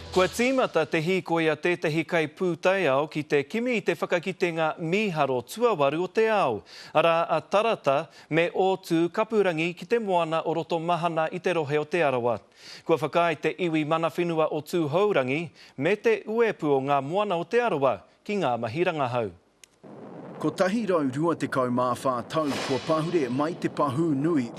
Kua tīmata te hīkoi a tētahi kaipūtaiao ki te kimi i te whakakitenga mīharo tuawaru o te ao, arā a Tarata me Ōtūkapurangi ki te moana o Rotomahana i te rohe o Te Arawa. Kua whakaae te iwi mana whenua o Tūhourangi me te uepu o ngā moana o Te Arawa ki ngā mahi rangahau. 124 tau kua pahure mai te pahū nui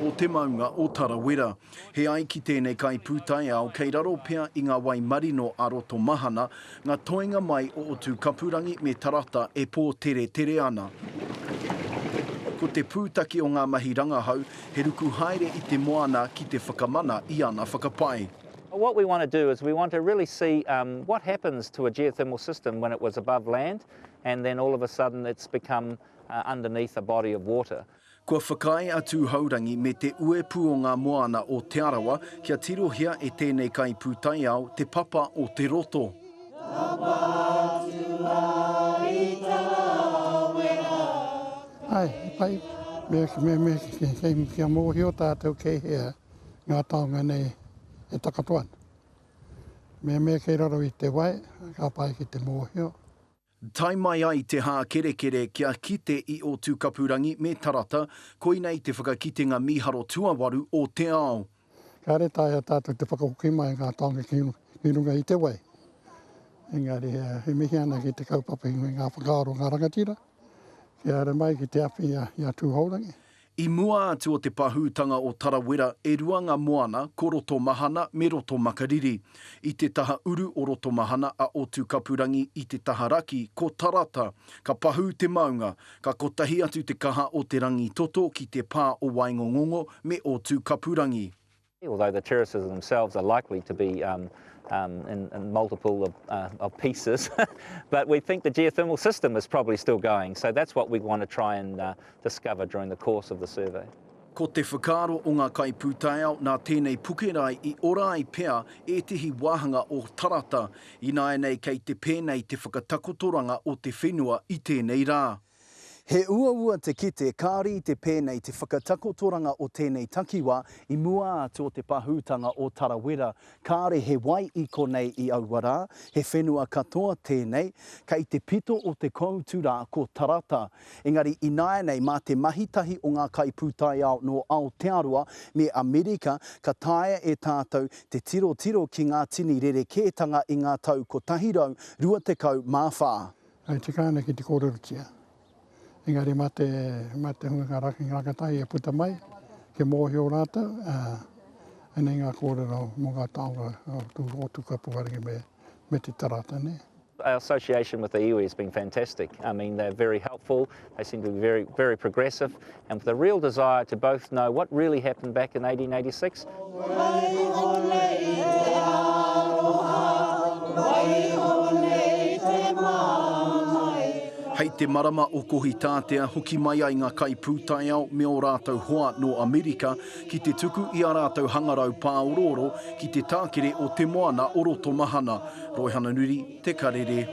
o te maunga o Tarawera. He ai ki tēnei kaipūtaiao kei raro pea i ngā wai marino a Rotomahana ngā toenga mai o Otūkapurangi me Tarata e pōteretere ana. Ko te pūtake o ngā mahi rangahau he ruku haere i te moana ki te whakamana i ana whakapae. What we want to do is we want to really see um, what happens to a geothermal system when it was above land and then all of a sudden it's become uh, underneath a body of water. Kua whakaae a Tūhourangi me te uepū o ngā moana o Te Arawa kia tirohia e tēnei kaipūtaiao te papa o te roto. Āe, he pai. Me, me, me, kia mōhio tātou kei hea ngā taonga nei e takoto ana. Mehemea kei raro i te wai, ka pai ki te mōhio. Tae mai ai te hākerekere kia kite i Ōtūkapurangi me Tarata, koinei te whakakitenga mīharo tuawaru o te ao. Kāre taea tātou te whakahoki mai ngā taonga ki runga i te wai. Engari e mihi ana ki te kaupapa i ngā whakaaro o ngā rangatira, kia haere mai ki te awhi i a Tūhourangi. I mua atu o te pahūtanga o Tarawera e rua ngā moana ko Rotomahana me Rotomakariri. I te taha uru o Rotomahana a Otūkapurangi i te taha raki ko Tarata. Ka pahū te maunga, ka kotahi atu te kaha o te rangitoto ki te pā o Waingongongo me Otūkapurangi. Although the terraces themselves are likely to be um, um, in, in multiple of, uh, of pieces, but we think the geothermal system is probably still going, so that's what we want to try and uh, discover during the course of the survey. Ko te whakaaro o ngā kaipūtaiao nā tēnei pukerae i ora ai pea ētehi wāhanga o Tarata, ināianei kei te pēnei te whakatakotoranga o te whenua i tēnei rā. He uaua te kite kāore i te pēnei te whakatakotoranga o tēnei takiwā i mua atu o te pahūtanga o Tarawera. Kāore he wai i konei i aua rā, he whenua katoa tēnei, kei te pito o te koutu rā ko Tarata. Engari ināianei mā te mahi tahi o ngā kaipūtaiao nō Aotearoa me Amerika ka taea e tātou te tirotiro ki ngā tini rerekētanga i ngā tau 124. E tika ana ki te kōrerotia. Engari mā te, mā te hunga rangatahi e puta mai, kia mōhio rātou, ā, anei ngā kōrero mō ngā taonga o Tūkapuarangi me, me te tarata, nē. Our association with the iwi has been fantastic. I mean, they're very helpful, they seem to be very, very progressive, and with a real desire to both know what really happened back in 1886. Hei te marama o Kohitātea hoki mai ai ngā kaipūtaiao me ō rātou hoa nō Amerika ki te tuku i ā rātou hangarau pāorooro ki te tākere o te moana o Rotomahana. Roihana Nuri, Te Karere.